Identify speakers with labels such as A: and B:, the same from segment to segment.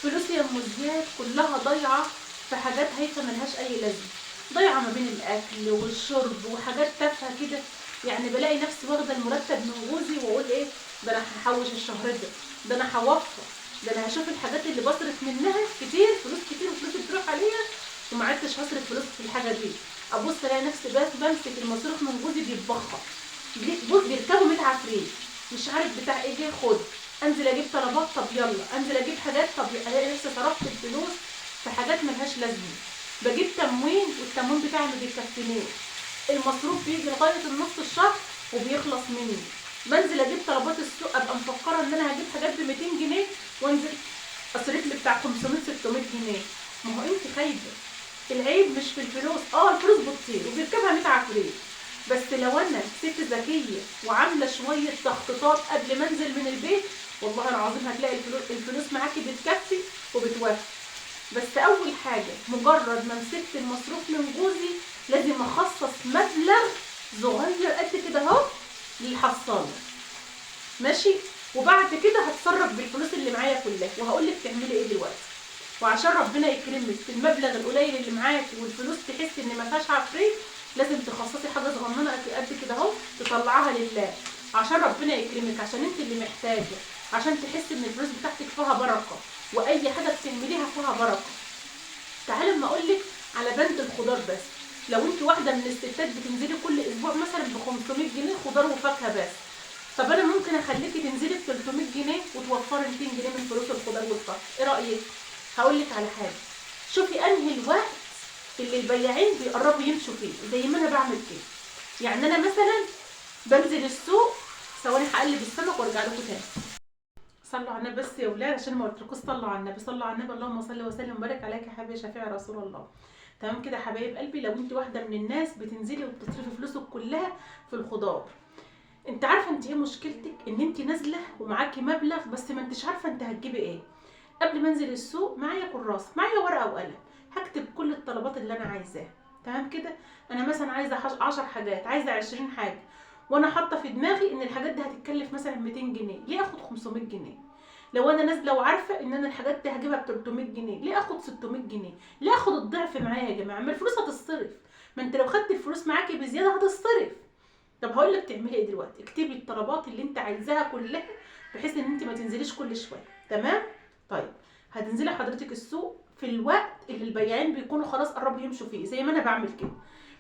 A: فلوسي يا ام زياد كلها ضايعة في حاجات هايفة ملهاش اي لازمه، ضايعة ما بين الاكل والشرب وحاجات تافهة كده. يعني بلاقي نفسي واخده المرتب من جوزي واقول ايه ده، انا هحوش الشهر ده، ده انا هوفر، ده انا هشوف الحاجات اللي بصرف منها كتير، فلوس كتير وفلوس بتروح عليها وما عدتش هصرف فلوس في الحاجة دي. ابص الاقي نفسي بمسك المصروف من جوزي بيتبخر، بص بيركبوا 100 عفريت، مش عارف بتاع ايه جه، خد انزل اجيب طلبات، طب يلا انزل اجيب حاجات، طب الاقي نفسي صرفت الفلوس في حاجات ملهاش لازمه. بجيب تموين والتموين بتاعي ما بيكفينيش، المصروف بيجي لغاية النص الشهر وبيخلص مني. بنزل اجيب طلبات السوق ابقى مفكرة ان انا هجيب حاجات ب 200 جنيه وانزل اصرف لي بتاع 500 600 جنيه. ما هو انت خايبة، العيب مش في الفلوس، الفلوس بتطير وبيركبها 100 عفريت، بس لو انا ست ذكية وعامله شوية تخطيطات قبل ما انزل من البيت والله العظيم هتلاقي الفلوس معاكي بتكفي وبتوفي. بس اول حاجة مجرد ما مسكت المصروف من جوزي لازم اخصص مبلغ صغير قد كده اهو للحصاله، ماشي؟ وبعد كده هتصرف بالفلوس اللي معايا كلها، وهقول لك تعملي ايه دلوقتي. وعشان ربنا يكرمك في المبلغ القليل اللي معاكي والفلوس تحسي ان ما فيهاش عفريت، لازم تخصصي حاجة صغننه قد كده اهو تطلعها لله عشان ربنا يكرمك، عشان انت اللي محتاجه، عشان تحسي ان الفلوس بتاعتك فيها بركة واي حاجة بتعمليها فيها بركة. تعالي اما اقول لك على بند الخضار بس، لو انت واحدة من الستات بتنزلي كل اسبوع مثلا ب 500 جنيه خضار وفاكهة بس، طب انا ممكن اخليكي تنزلي ب 300 جنيه وتوفري 200 جنيه من فلوس الخضار والفاكهه، ايه رايك؟ هقول لك على حاجة، شوفي انهي الوقت اللي البياعين بيقربوا يمشوا فيه، زي ما انا بعمل كده. يعني انا مثلا بنزل السوق، ثواني هقلب السمك وارجع لكم تاني. صلوا على النبي بس يا ولاد عشان ما قلتلكوش صلوا على النبي، صلوا على النبي، اللهم صل وسلم وبارك عليك يا حبيبي شفيع رسول الله. تمام كده يا حبايب قلبي. لو انت واحدة من الناس بتنزلي وبتصرفي فلوسك كلها في الخضار، انت عارفه انت ايه مشكلتك؟ ان انت نازله ومعاكي مبلغ بس ما انتش عارفه انت هتجيبي ايه. قبل ما انزل السوق معايا كراسة، معايا ورقة وقلم، هكتب كل الطلبات اللي انا عايزاها. تمام كده؟ انا مثلا عايزه 10 حاجات، عايزه 20 حاجة، وانا حاطه في دماغي ان الحاجات دي هتتكلف مثلا 200 جنيه، ليه اخد 500 جنيه؟ لو انا نازله وعارفه ان انا الحاجات دي هجيبها ب 300 جنيه، ليه اخد 600 جنيه؟ ليه اخد الضعف معايا يا جماعة؟ ما الفلوس هتتصرف، ما انت لو خدت الفلوس معاكي بزيادة هتتصرف. طب هقول لك تعملي ايه دلوقتي؟ اكتبي الطلبات اللي انت عايزاها كلها بحيث ان انت ما تنزليش كل شوية. تمام؟ طيب هتنزلي حضرتك السوق في الوقت اللي البياعين بيكونوا خلاص قربوا يمشوا فيه، زي ما انا بعمل كده،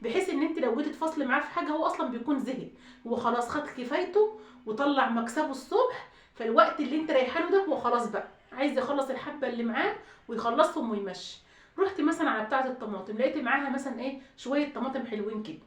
A: بحيث ان انت لو جيتي تفاصلي معاه في حاجة هو اصلا بيكون زهق، هو خلاص خد كفايته وطلع مكسبه الصبح، فالوقت اللي انت رايحة له ده هو خلاص بقى عايز يخلص الحبة اللي معاه ويخلصهم ويمشي. رحتي مثلا على بتاعه الطماطم، لقيتي معاها مثلا ايه شوية طماطم حلوين كده،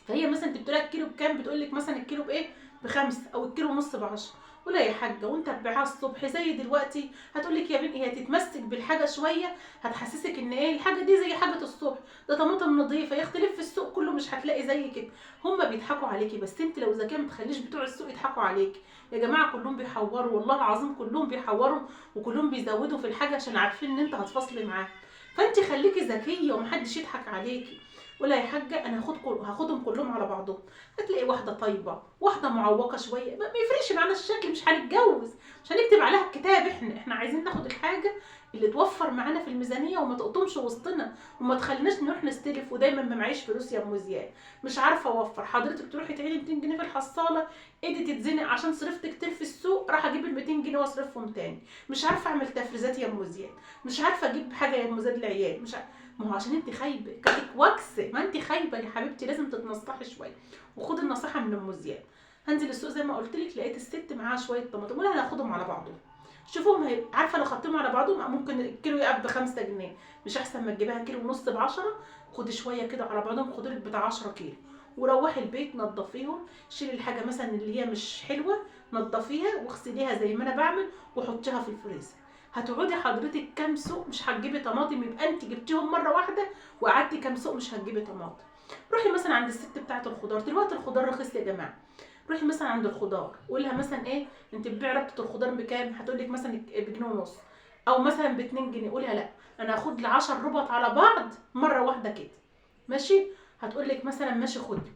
A: فهي مثلا انت بتقولها الكيلو بكام؟ بتقول لك مثلا الكيلو بايه؟ ب5 او الكيلو ونص ب10. ولا يا حاجة وانت هتبيعها الصبح زي دلوقتي؟ هتقول لك يا بنتي، هي تتمسك بالحاجة شوية، هتحسسك ان ايه الحاجة دي زي حاجة الصبح، ده طماطم نظيفة يختلف في السوق كله مش هتلاقي زي كده. هما بيضحكوا عليكي، بس انت لو ذكية ما تخليش بتوع السوق يضحكوا عليكي. يا جماعة كلهم بيحوروا والله العظيم، كلهم بيحوروا وكلهم بيزودوا في الحاجة عشان عارفين ان انت هتفصلي معاهم. فانت خليكي ذكية ومحدش يضحك عليكي. ولا يا حاجة انا هاخدهم كلهم على بعضهم. هتلاقي واحدة طيبة، واحدة معوقه شوية، ما يفرقش معانا الشكل، مش هنتجوز، مش هنكتب عليها الكتاب، احنا عايزين ناخد الحاجة اللي توفر معانا في الميزانية وما تقطمش وسطنا وما تخليناش نروح نستلف ودايما ما معيش فلوس يا ام زياد، مش عارفه اوفر. حضرتك تروحي تعيني 200 جنيه في الحصاله، ايدي تتزنق عشان صرفت كتير في السوق، راح اجيب ال 200 جنيه واصرفهم تاني، مش عارفه اعمل تفريزات يا ام زياد، مش عارفه اجيب حاجة يا ام زياد للعيال، مش عارفة. ما هو عشان انت خايبة كاتك وكس، ما انت خايبة يا حبيبتي، لازم تتنصحي شوية. وخدي النصيحة من ام زياد. هنزل السوق زي ما قلت لك، لقيت الست معاها شوية طماطم، ولا هناخدهم على بعضهم، شوفوهم عارفه لو خدتهم على بعضهم ممكن الكيلو يقف ب5 جنيه، مش احسن ما تجيبها كيلو ونص ب10؟ خدي شوية كده على بعضهم، خدي لك بتاع 10 كيلو وروحي البيت نضفيهم، شيلي الحاجة مثلا اللي هي مش حلوة نضفيها واغسليها زي ما انا بعمل وحطيها في الفريزر. هتقعدي حضرتك كام سوق مش هتجيبي طماطم، يبقى انت جبتيهم مرة واحدة وقعدتي كام سوق مش هتجيبي طماطم. روحي مثلا عند الست بتاعه الخضار، دلوقتي الخضار رخيص يا جماعة، روحي مثلا عند الخضار قولها مثلا ايه انت بتبيعي ربطه الخضار بكام؟ هتقول لك مثلا بجنيه ونص او مثلا ب2 جنيه. قولها لا انا هاخد لي 10 ربط على بعض مرة واحدة كده، ماشي؟ هتقول لك مثلا ماشي خدي.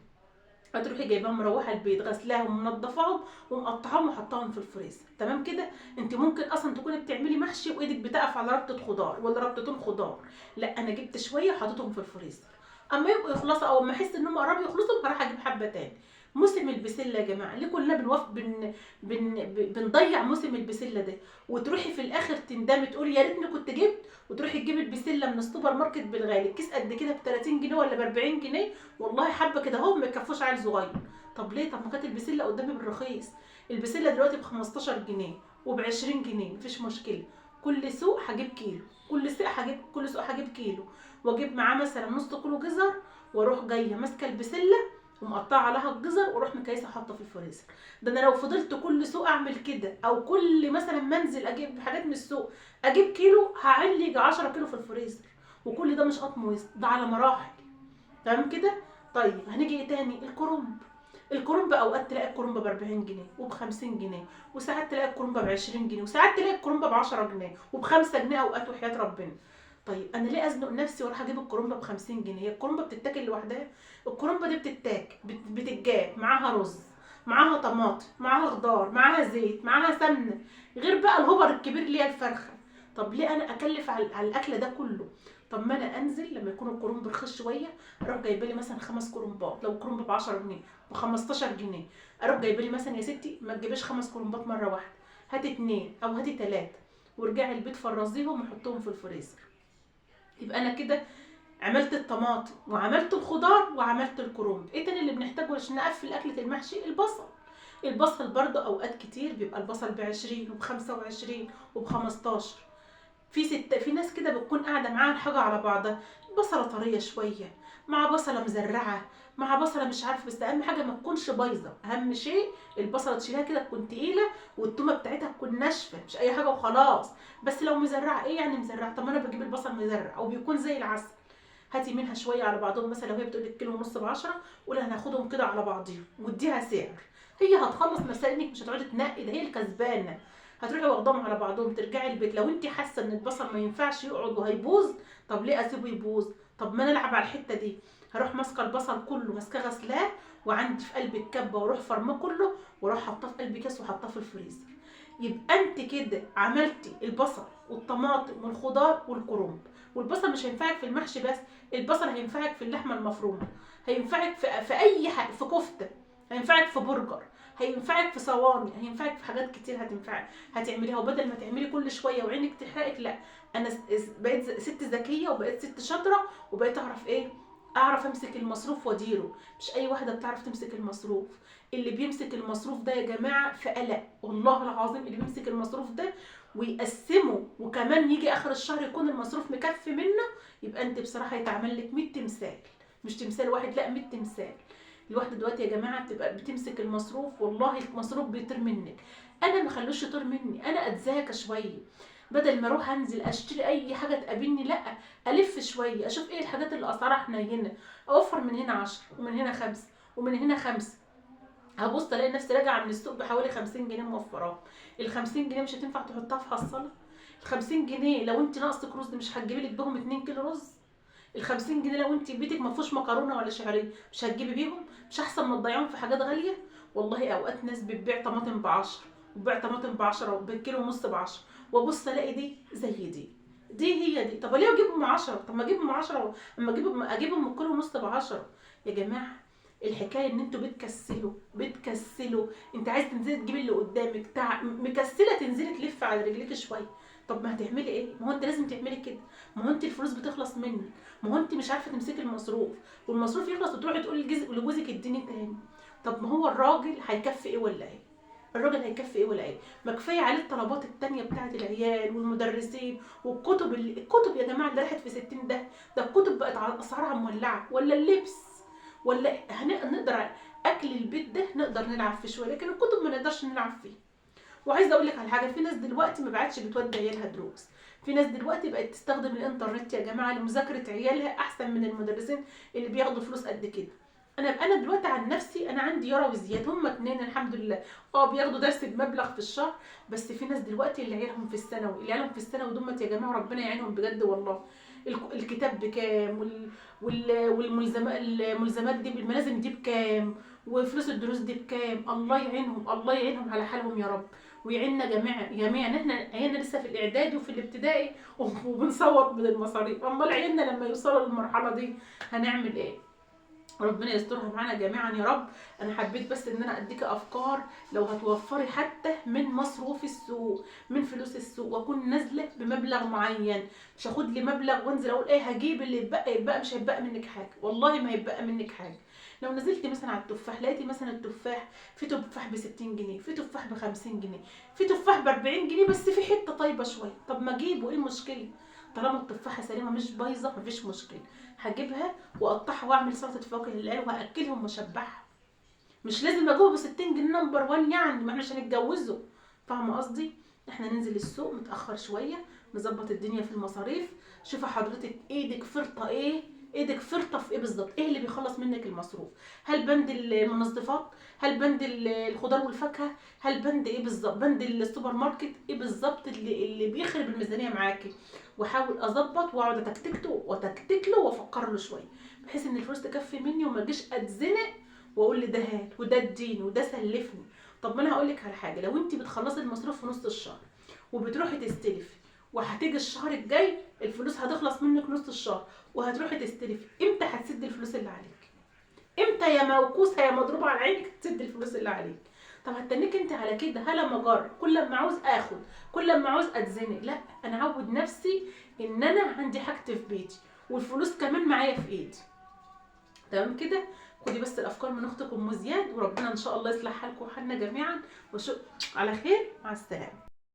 A: هتروحي جايباهم مروحة البيت، غسلاهم ومنضفاهم ومقطعاهم وحطاهم في الفريزر. تمام كده. انت ممكن اصلا تكوني بتعملي محشي وايدك بتقف على ربطه خضار ولا ربطتين خضار، لا انا جبت شوية وحطيتهم في الفريزر، اما يبقوا يخلصوا او اما احس انهم قربوا يخلصوا هروح اجيب حبه تاني. موسم البسله يا جماعة ليه كلنا بنوف بن بن بنضيع موسم البسله ده، وتروحي في الاخر تندمي تقولي يا ريتني كنت جبت، وتروحي تجيبي البسله من السوبر ماركت بالغالي، الكيس قد كده ب 30 جنيه ولا ب 40 جنيه، والله حبه كده اهو ما يكفوش عيل صغير. طب ليه؟ طب ما كانت البسله قدامي بالرخيص. البسله دلوقتي ب 15 جنيه وب 20 جنيه، مفيش مشكلة. كل سوق هجيب كيلو، كل سوق هجيب كيلو، واجيب معاه مثلا نص كيلو جزر، واروح جاية ماسكه البسله ومقطعه عليها الجزر واروح مكيسه حاطه في الفريزر. ده انا لو فضلت كل سوق اعمل كده، او كل مثلا منزل اجيب حاجات من السوق اجيب كيلو، هعلي 10 كيلو في الفريزر، وكل ده مش قطم وسط، ده على مراحل. تمام كده. طيب هنيجي ايه تاني؟ الكرنب. الكرنب اوقات تلاقي الكرنب ب 40 جنيه وب 50 جنيه، وساعات تلاقي الكرنب ب 20 جنيه، وساعات تلاقي الكرنب ب 10 جنيه وب 5 جنيه اوقات، وحياه ربنا. طيب انا ليه ازنق نفسي واروح اجيب الكرنبه ب 50 جنيه؟ هي الكرنبه بتتاكل لوحدها؟ الكرنبه دي بتتاكل، بتتجاب معاها رز، معاها طماطم، معاها خضار، معاها زيت، معاها سمنه، غير بقى الهبر الكبير اللي هي الفرخه. طب ليه انا اكلف على الاكل ده كله؟ طب ما انا انزل لما يكون الكرنب رخيص شوية اروح جايبه لي مثلا 5 كرنبات، لو الكرنب ب 10 جنيه ب 15 جنيه، اروح جايبه لي مثلا يا ستي ما تجيبيش 5 كرنبات مرة واحدة، هاتي 2 او هاتي 3، وارجعي البيت فرزيهم وحطهم في الفريزر. يبقى انا كده عملت الطماطم وعملت الخضار وعملت الكرنب. ايه تاني اللي بنحتاجه عشان نقفل اكله المحشي؟ البصل. البصل برضه اوقات كتير بيبقى البصل ب20 وب25 وب15. في ناس كده بتكون قاعدة معاها الحاجة على بعضها، بصله طرية شوية مع بصله مزرعة مع بصله مش عارفه، بس اهم حاجة ما تكونش بايظة. اهم شيء البصله تشيلها كده تكون تقيلة، والتومه بتاعتها تكون ناشفة، مش اي حاجة وخلاص. بس لو مزرعة، ايه يعني مزرعة؟ طب ما انا بجيب البصل مزرع او بيكون زي العسل. هاتي منها شوية على بعضهم، مثلا لو هي بتقول لك كيلو ونص ب10، قولي هناخدهم كده على بعضيهم واديها سعر، هي هتخلص نفسها انك مش هتقعدي تنقي، ده هي الكسبانه. هتروحي واخداهم على بعضهم ترجعي البيت. لو انت حاسه ان البصل ما ينفعش يقعد وهيبوظ، طب ليه اسيبه يبوظ؟ طب ما انا العب على الحتة دي، هروح ماسكه البصل كله، ماسكاه غسلاه وعندي في قلب الكبه، واروح فرماه كله واروح حاطاه في قلب كاس وحاطاه في الفريزر. يبقى انت كده عملتي البصل والطماطم والخضار والكرنب. والبصل مش هينفعك في المحشي بس، البصل هينفعك في اللحمة المفرومه، هينفعك في اي حاجة، في كفته، هينفعك في برجر، هينفعك في صواني، هينفعك في حاجات كتير هتنفعك هتعمليها. وبدل ما تعملي كل شوية وعينك تحرقك، لا انا بقيت ست ذكية وبقيت ست شاطرة وبقيت اعرف ايه، اعرف امسك المصروف واديره. مش اي واحدة بتعرف تمسك المصروف. اللي بيمسك المصروف ده يا جماعة في قلق، والله العظيم اللي بيمسك المصروف ده ويقسمه وكمان يجي اخر الشهر يكون المصروف مكفي منه، يبقى انت بصراحة يتعمل لك 100 تمثال، مش تمثال واحد، لا 100 تمثال. الواحدة دلوقتي يا جماعة بتبقى بتمسك المصروف، والله المصروف بيطير منك. انا ما خلوش يطير مني، انا اتذاكى شوية، بدل ما اروح انزل اشتري اي حاجة تقابلني، لا الف شوية اشوف ايه الحاجات اللي اسعارها حنينه، اوفر من هنا 10 ومن هنا 5 ومن هنا 5. هبص الاقي نفسي راجعه من السوق بحوالي 50 جنيه موفراهم. ال 50 جنيه مش هتنفع تحطها في حصاله. ال 50 جنيه لو انت ناقصك رز مش هتجيبي لك بهم 2 كيلو رز. ال 50 جنيه لو انت بيتك ما فيهوش مكرونه ولا شعرية مش هتجيبي بيهم، مش احسن ما تضيعهم في حاجات غالية؟ والله اوقات ناس بتبيع طماطم ب10 وبتبيع طماطم ب10 وبالكيلو ونص ب10، وابص الاقي دي زي دي، دي هي دي. طب ليه اجيبهم 10؟ طب ما اجيبهم 10، اما اجيبهم الكيلو ونص ب10. يا جماعة الحكاية ان انتوا بتكسلوا. انت عايز تنزلي تجيبي اللي قدامك، مكسله تنزلي تلف على رجليك شوية. طب ما هتعملي ايه؟ ما هو انت لازم تعملي كده، ما هو انت الفلوس بتخلص منك، ما هو انت مش عارفه تمسكي المصروف، والمصروف يخلص وتروحي تقولي لجوزك اديني تاني. طب ما هو الراجل هيكفي ايه ولا ايه؟ الراجل هيكفي ايه ولا ايه؟ ما كفاية عليه الطلبات التانية بتاعه العيال والمدرسين والكتب. الكتب يا جماعة اللي راحت في 60 ده الكتب بقت اسعارها مولعه، ولا اللبس، ولا هنقدر اكل البيت ده نقدر نلعب فيه شوية، لكن الكتب ما نقدرش نلعب فيه. وعايزه اقول لك على حاجة، في ناس دلوقتي ما بقتش بتودي عيالها دروس، في ناس دلوقتي بقت تستخدم الانترنت يا جماعة لمذاكره عيالها احسن من المدرسين اللي بياخدوا فلوس قد كده. انا دلوقتي عن نفسي انا عندي يارا وزياد، هما 2 الحمد لله، بياخدوا درس بمبلغ في الشهر. بس في ناس دلوقتي اللي عيالهم في الثانوي، اللي عيالهم في الثانوي دول يا جماعة ربنا يعينهم بجد والله. الكتاب بكام، والملزمات دي، الملازم دي بكام، وفلوس الدروس دي بكام. الله يعينهم، الله يعينهم على حالهم يا رب، ويعيننا جميعا. احنا عيالنا لسه في الاعدادي وفي الابتدائي وبنصوت من المصاريف، امال عيالنا لما يوصلوا للمرحلة دي هنعمل ايه؟ ربنا يسترها معانا جميعا يا رب. انا حبيت بس ان انا اديك افكار لو هتوفري حتى من مصروف السوق، من فلوس السوق، واكون نازله بمبلغ معين، مش هاخد لي مبلغ وانزل اقول ايه هجيب اللي يتبقى يتبقى، مش هيتبقى منك حاجة، والله ما هيتبقى منك حاجة. لو نزلتي مثلا على التفاح لقيتي مثلا التفاح، في تفاح ب 60 جنيه، في تفاح ب 50 جنيه، في تفاح ب 40 جنيه، بس في حتة طيبة شوية، طب ما اجيبه، ايه المشكلة؟ طالما التفاحة سليمة مش بايظة مفيش مشكلة، هجيبها واقطعها واعمل سلطة فواكه للعيال وهاكلهم واشبعهم. مش لازم اجيبه ب 60 جنيه number 1 يعني، ما احنا مش هنتجوزه، فاهمه قصدي؟ احنا ننزل السوق متاخر شوية، نظبط الدنيا في المصاريف. شوفي حضرتك ايدك فرطه ايه، ايدك فرطه في ايه بالظبط، ايه اللي بيخلص منك المصروف؟ هل بند المنظفات؟ هل بند الخضار والفاكهه؟ هل بند ايه بالظبط؟ بند السوبر ماركت ايه بالظبط اللي بيخرب الميزانية معاكي؟ واحاول اظبط واقعد اتكتكته واتكتك له وافكر له شوية، بحيث ان الفلوس تكفي مني وما اجيش اتزنق واقول لي ده هات وده اديني وده سلفني. طب ما انا هقول لك على حاجة، لو انت بتخلصي المصروف في نص الشهر وبتروحي تستلفي، وهتيجي الشهر الجاي الفلوس هتخلص منك نص الشهر وهتروحي تستلفي، امتى هتسدي الفلوس اللي عليك؟ امتى يا موكوسه يا مضروبة على عينك تسد الفلوس اللي عليك؟ طب هتنك انت على كده هلا مجر، كل ما عاوز اخد، كل ما عاوز اتزنق. لا، انا اعود نفسي ان انا عندي حاجتي في بيتي والفلوس كمان معايا في ايدي. تمام كده؟ خدي بس الافكار من اختك ام زياد، وربنا ان شاء الله يصلح حالكم وحالنا جميعا، وشو على خير، مع السلامة.